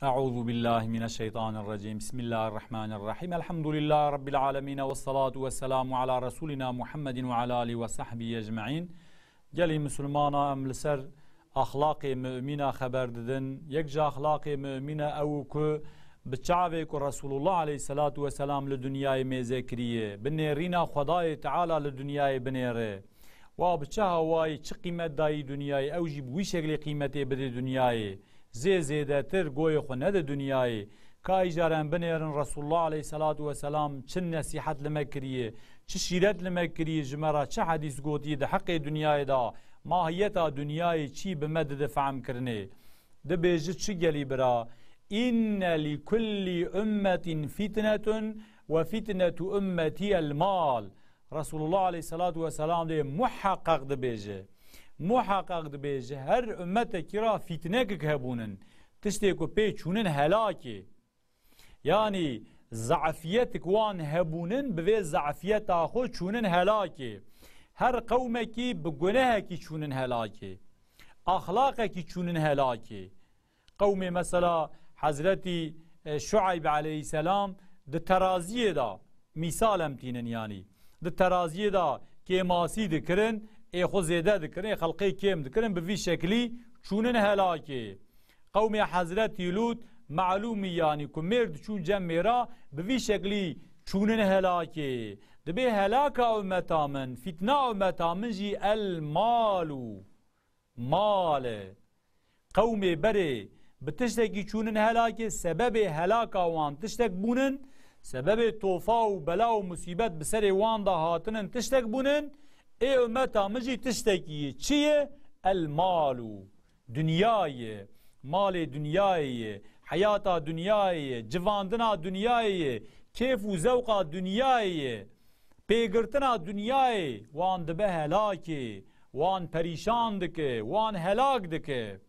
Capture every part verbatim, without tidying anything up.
أعوذ بالله من الشيطان الرجيم. بسم الله الرحمن الرحيم. الحمد لله رب العالمين، والصلاة والسلام على رسولنا محمد وعلى آله وصحبه أجمعين. Gelî Misilmana, em li ser axlaqê mumîna xeber didin. Yek ji axlaqê mumîna ew ku bi çavê ku Resulullah aleyhissalatu vesselam li dinyayê mêze kiriye, bi nêrîna Xwedayê Teala li dinyayê binêre. Wa bi çi hawayî, çi qîmet dayî dinyayê, ew jî bi wî şeklê qîmetê bide dinyayê. Zê zêdetir goyê xwe nede dinyayê. Ka îcar em binêrin Resulullah aleyhissalatu vesselam çi nesîhet li me kiriye, çi şîret li me kiriye, ji me re çi hedîs gotiye di heqê dinyayê de, mahiyeta dinyayê çi bi me dide fehmkirinê. Dibêje çi gelî bira? Inne li kulli ummetin fitnetun ve fitnetu ummeti el mal. Resulullah aleyhissalatu vesselam dê muheqeq dibêje. Muheqeq dibêje, her ummetekî ra fîtnekek hebûnin. Tiştê ku pê çûnin helakê. Yanî zafiyet wan hebûnin, bi vê zafiyeta xwe çûnin helakê. Her qewmekî bi gunehekî çûnin helakê. Axlaqekî çûnin helakê. Qewmê mesela Hezretî, e, Şueyb aleyhisselam di teraziyê de, mîsal em tînin yanî, di teraziyê de kêmasî dikirin, ê xwe zêde dikirin, ê xelqê kêm dikirin, bi vî şeklî çûnin helakê. Qewmê Hezretî Lût malûmî yanî ku mêr diçûn cem mêra, bi vî şeklî çûnin helakê. Dibê helaka ummeta min, fîtna ummeta min jî el mal û mal e. Qewmê berê bi tiştekî çûnin helakê, sebebê helaka wan tiştek bûnin, sebebê tofa û bela û musîbet bi serê wan de hatinin tiştek bûnin, ê ummeta min jî tiştekî ye. Çi ye? El mal û dinya ye. Malê dinyayê ye. Heyata dinyayê ye. Civandina dinyayê ye. Kêf û zewqa dinyayê ye. Pêgirtina dinyayê wan dibe helakê, wan perîşan dike, wan helak dike.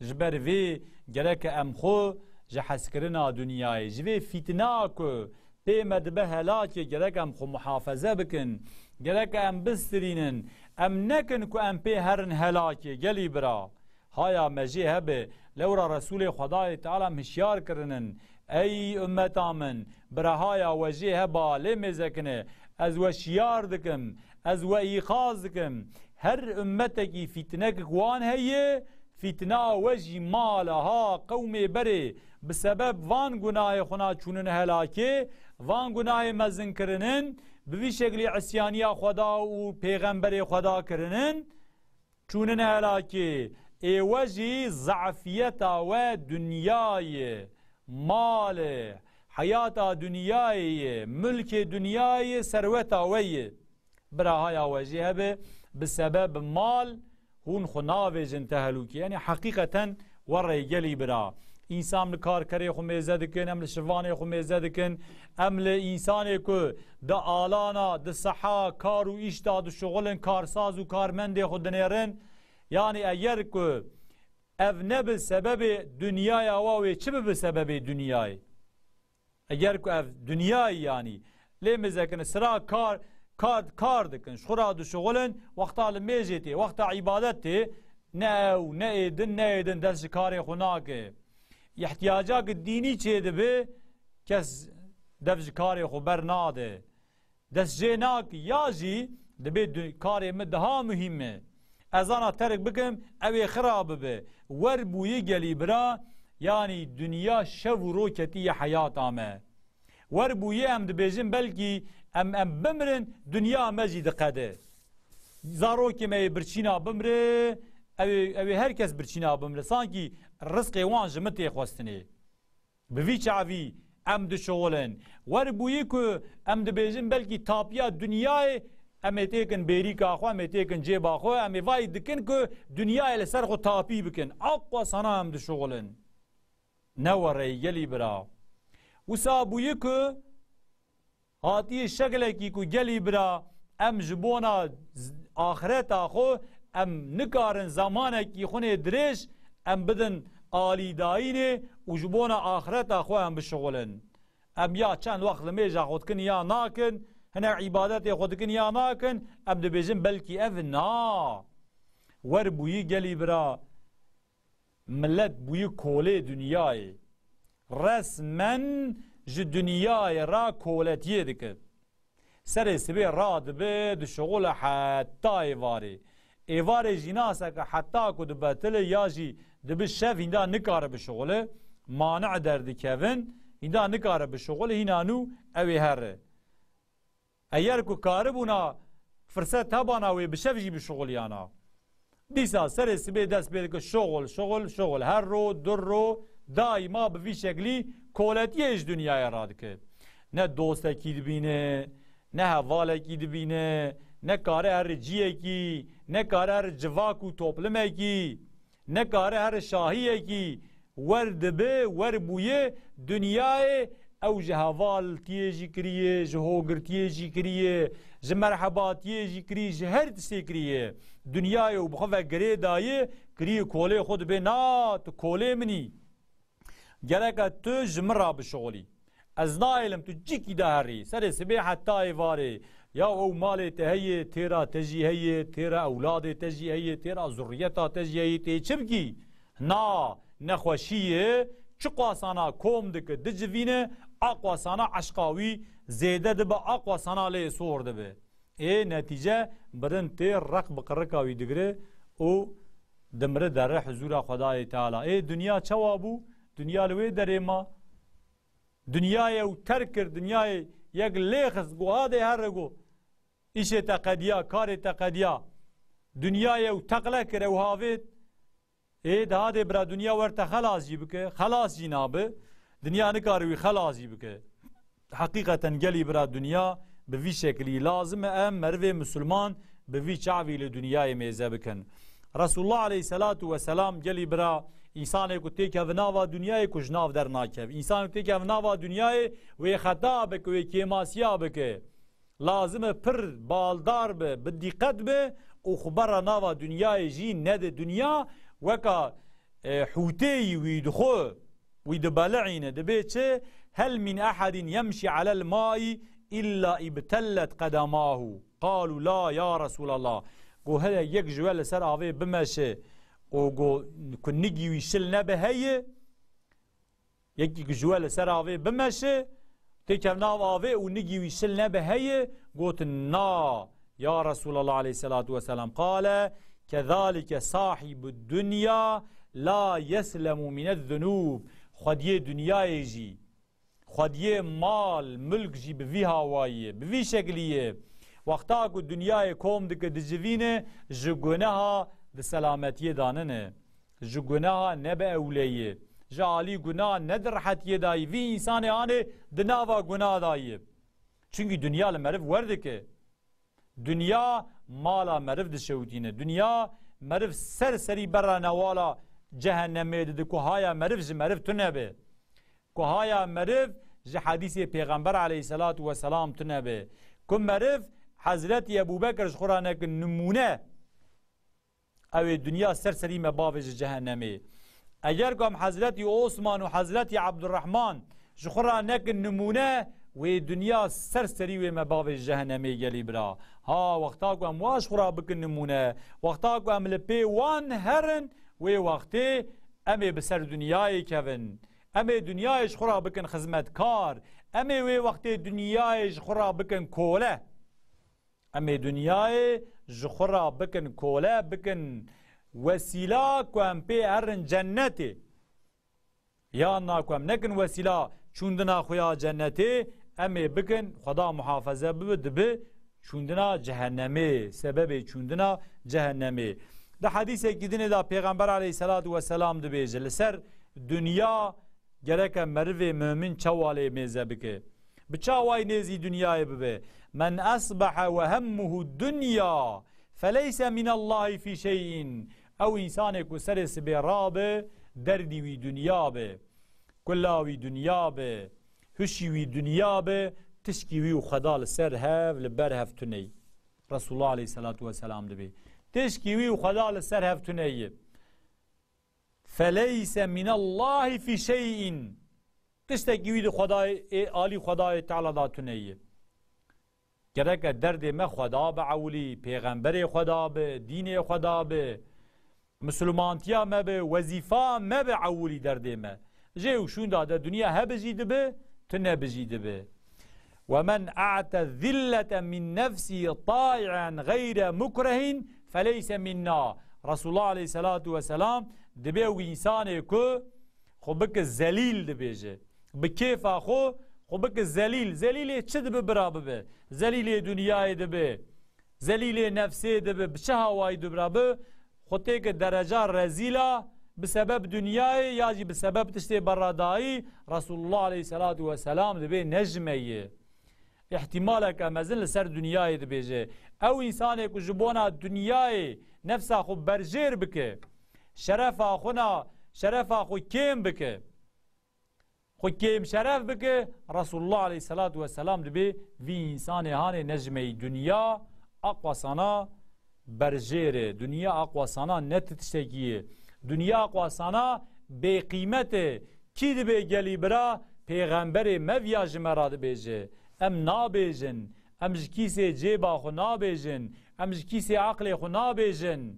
Ji ber vê gereke em xwe ji hezkirina dinyayê, ji vê fîtina ku pê me dibe helakê, gerek em xwe muhafeze bikin, gereke em bistirînin, em nekin ku em pê herin helakê, gelî bira. Haya me jê hebe, lewra Resûlê Xwedayê Teala em hişyar kirinin. Ey ummeta min, birahaya we jê heba, lê mêzekine, ez we şiyar dikim, ez we îqaz dikim. Her ummetekî fîtnekik wan heye, fîtna we jî mala ha qewmê berê bi sebeb van gunahê xwe na çûnin helakê, van gunahê mezin kirinin, bi vî şeklî isyaniya Xweda û pêxemberê Xweda kirinin. Çûnin helakê, ê we jî zafiyeta we dinya ye, mal e, heyata dinyayê ye, milkê dinyayê ye, serweta we ye. Birahaya we jî hebe, bi sebeb mal hûn xwe navêjin tehlûkê. Yanî heqîqeten we rêgelî bira. Însan li karkerê xwe mêze dikin, em li şivanê xwe mêze dikin, em li însanê ku di alana, di seha kar û îş de dişuxulin, karsaz û karmendê xwe dinêrin. Yanî eger ku ev nebe sebebê dinyaya wa, wê çi bibe sebebê dinyayê? Eger ku ev dinyayê yanî lê mêzekine sira kar, kar, kar dikin, ji xwe re dişuxulin, wexta li mêjê tê, wexta îbadet tê, ne ew, ne ê din, ne ê din dest ji karê xwe nake. Îhtiyacak dînî çêdibe, kes dev ji karê xwe bernade. Dest jê nake, ya jî dibê du-, karê min daha muhîm e. Ez ana terk bikim, ew ê xira bibe. Wer bûyî gelî bira, yanî dinya şev û roj ketiye heyata me. Wer bûyî em dibêjin belkî em, em bimirin, dinya me jî diqede. Zarokê me yê birçîna bimre, ew ê, ew ê her kes birçîna bimre. Sankî rizqê wan ji min tê xwestinê. Bi vî çavî em dişuxulin. Wer bûyî ku em dibêjin belkî tapiya dinyayê, em ê têkin bêrîka xwe, em ê têkin cêba xwe, em ê vayî dikin ku dinyayê li ser xwe tapî bikin. Aqwa sana em dişuxulin. Ne were gelî bira. Wisa bûyî ku hatiye şeklekî ku gelî bira em ji bona z-, axireta xwe em nikarin zamanekî xwe nê dirêj em bidin alîdayînê û ji bona axireta xwe em bişuxulin. Em ya çend wext li mêja xwe dikin ya nakin, hinek îbadetê xwe dikin ya nakin, em dibêjin belkî ev na. Wer bûyî gelî bira. Milet bûyî kolê dinyayê. resmen ji dinyayê re koletiyê dike. Serê sibê radibe, dişuxule heta êvarê. Êvarê jînaseke heta ku dibetile ya jî dibi şev hînda nikare bişuxule, mani'e derdikevin, hînda nikare bişuxule, hîna nû ew ê here. Eger ku karibûna firset hebana wê bi şev jî bişuxuliyana. Dîsa serê sibê dest pê dike şuxul, şuxul, şuxul. Her ro, du ro, daîma bi vî şeklî koletiyê ji dinyayê radike. Ne dostekî dibîne, ne hevalekî dibîne, ne kare here ciyekî, ne kare here civak û toplumekî. Nekare here şahiyekî wer dibe, wer bûye dinyayê, ew ji hevaltiyê jî kiriye, ji hogirtiyê jî kiriye, ji merhebatiyê jî kiriye, ji her tiştê kiriye. Dinyayê û bi xwe ve girê daye, kiriye kolê xwe, dibe na tu kolê min î. Gereke tu ji min re bişuxulî. Ez nahêlim tu cîkî de herî. Serê sibê heta êvarê. Ya ew malê te heye, têra te jî heye, têra ewladê te jî heye, têra zurriyeta te jî heye, tê çi bikî? Na, nexweşî ye, çiqasana kom dike, dicivîne, aqwasana eşqa wî zêde dibe, aqwasana lê sor dibe. Ê netîce birin tê, req bi qirika wî digire û dimire dere huzûra Xwedayê Teala. Ê dinya çawa bû? Dinya li wê derê ma. Dinyayê ew terk kir, dinyayê yek lê xist, got, "Hadê here," got, "Îşê te qediya, karê te qediya." Dinyayê ew teqle kir, ew havêt. Ê, de hadê bira dinya wer te xelas jî bike, xelas jî nabe. Dinya nikare wî xelas jî bike. Heqîqeten gelî bira dinya bi vî şeklî lazim e em merivê misilman bi vî çavî li dinyayê mêze bikin. Resulullah aleyhisselatu vesselam gelî bira, însanê ku têkeve nava dinyayê ku ji nav dernakev. Însanê ku têkeve nava dinyayê wê xeta bike, wê kêmasiya bike. Lazim e pir baldar be, bi dîqet be û xwe berra nava dinyayê jî nede. Dinya weka, e, hûteyî wî dixwe, wî dibeli'îne, dibê çi? "Hel min ehedin yemşi alel maî illa ibtellet qedemahu." Qalu la ya Resulallah. Got, "Heye yek ji we li ser avê bimeşe û got ku nigî wî şil nebe heye?" Yekî ku ji we li ser avê bimeşe, têkev nav avê û nigî wî şil nebe heye, gotin, "Na, ya Resulallah aleyhisselatu vesselam." Qale, "Kezalike sahibu dunya la yeslemu minez zunub." Xwediyê dinyayê jî, xwediyê mal, mulk jî bi vî hawayî ye, bi vî şeklî ye. Wexta ku dinyayê kom dike, dicivîne, ji guneha di selametiyê de nine. Ji guneha ne bi ewleyê, ji alî guneha ne di rehetiyê dayî. Vî însanê anê di nava guneha dayî. Çunkî dinya li meriv wer dike. Dinya mala meriv dişewitîne. Dinya meriv ser serî berra newala cehennemê dide ku haya meriv ji meriv tune be. Ku haya meriv ji hedîsê Pêxember aleyhisselatu vesselam tune be. Ku meriv Hezretî Ebû Bekir ji xwe re neke nimûne. Ew ê dinya ser serî me bavêje cehennemê. Eger ku em Hezretî Osman û Hezretî Abdurrahman ji xwe re nekin nimûne, wê dinya ser serî wê me bavêje cehennemê gelî bira. Ha, wexta ku em wa ji xwe re bikin nimûne, wexta ku em li pê wan herin, wê wextê em ê bi ser dinyayê kevin. Em ê dinyayê ji xwe re bikin xizmetkar. Em ê wê wextê dinyayê ji xwe re bikin kole. Em ê dinyayê ji xwe re bikin kole, bikin wesîla ku em pê herin cennetê. Yan na ku em nekin wesîla çûndina xwe ya cennetê, em ê bikin, Xweda muhafaze bibe, dibe çûndina cehennemê, sebebê çûndina cehennemê. Di hedîsekî dinê de Pêxember aleyhisselatu vesselam dibêje, li ser dinya gereke merivê mumin çawa lê mêze bike. Bi çawayî nêzî dinyayê bibe. "Men esbehe ve hemmuhu dunya, feleyse minallahi fî şey'in." Ew însanê ku serê sibê rabe, derdî wî dinya be. Kula wî dinya be. Hişî wî dinya be. Tişkî wî û Xweda li ser hev, li ber hev tuneyî. Resulullah aleyhisselatu vesselam dibê. Tişkî wî û Xweda li ser hev tuneyî. "Feleyse minallahi fî şey'in." Tiştekî wî di Xwedayê, ê alî Xwedayê Teala de tune ye. Gereke derdê me Xweda be ewilî, pêxemberê Xweda be, dînê Xweda be, misilmantiya me be, wezîfa me be ewilî derdê me. Jê û şûnda de dinya hebijî dibe, tu nebijî dibe. "Ve men a'te zillete min nefsî ta'i'en gayre mukrehin feleyse minna." Resulullah aleyhissalatu vesselam dibê wî însanê ku xwe bike zelîl dibêje. Bi kêfa xwe xwe bike zelîl. Zelîlê çi dibe bira bibe? Zelîlê dinyayê dibe. Zelîlê nefsê dibe. Bi çi hawayî dibe bira bibe? Xwe têke dereca rezîla bi sebeb dinyayê ya jî bi sebeb tiştê beradayî Resulullah aleyhissalatu vesselam dibê nejmeyê. Îhtimaleke mezin li ser dinyayê dibêje. Ew însanê ku ji bona dinyayê nefsa xwe berjêr bike, şerefa xwe na, şerefa xwe kêm bike, xwe kêm şeref bike, Resulullah aleyhissalatu vesselam dibê vî însanê hanê nejmeyî. Dinya aqwa sana berjêr e. Dinya aqwa sana ne ti tiştekî ye. Dinya aqwa sana bêqîmet e. Kî dibê gelî bira? Pêxemberê me viya ji me re dibêje. Em nabêjin. Em ji kîsê cêba xwe nabêjin. Em ji kîsê aqlê xwe nabêjin.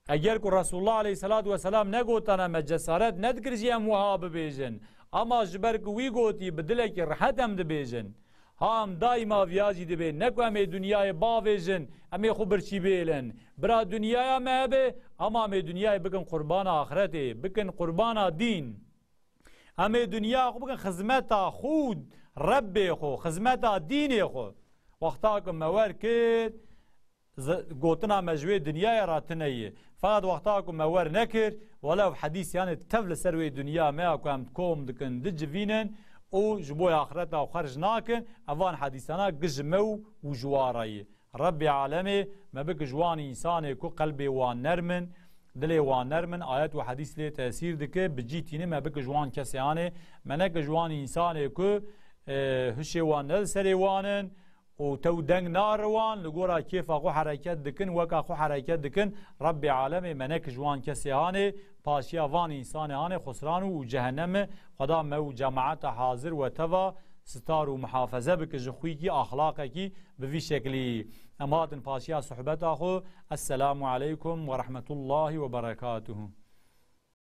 Eger ku Resulullah aleyhissalatu vesselam negotana me, cesaret nedikir jî em wiha bibêjin. Ama ji ber ku wî gotî, bi dilekî rihet em dibêjin. Ha em daîma viya jî dibê, ne ku em ê dinyayê bavêjin, em ê xwe birçî bêlin. Bira dinyaya me hebe, ama em ê dinyayê bikin qurbana axretê, bikin qurbana dîn. Em ê dinyaya xwe bikin xizmeta xwe û Rebbê xwe, xizmeta dînê xwe. Wexta ku me wer kir, zi-, gotina me ji wê dinyayê re tune ye. Feqet wexta ku me wer nekir, welew hedîs, yanî tev li ser wê dinya me ya ku em kom dikin, dicivînin û ji bo axireta xwe xerc nakin, ev van hedîsana gi ji me û, û ji wa re ye. Rebbê alemê me bike ji wan însanê ku qelbê wan nerm in, dilê wan nerm in, ayet û hedîs lê tesîr dike, bi cî tîne me bike ji wan kesê hanê, me neke ji wan însanê ku, e, hişê wan ne li serê wan in, û tew deng nariwan, li gora kêfa xwe hereket dikin, weka xwe hereket dikin. Rebbê alemê me neke ji wan kesê hanê, paşiya van însanê hanê xusran û cehennem e. Xweda me û cemaeta hazir we teva sitar û muhafeze bike ji xwîkî, axlaqekî bi vî şeklî. Em hatin paşiya sohbeta xwe. Esselamu aleykum ve rahmetullahi ve berekatuhu.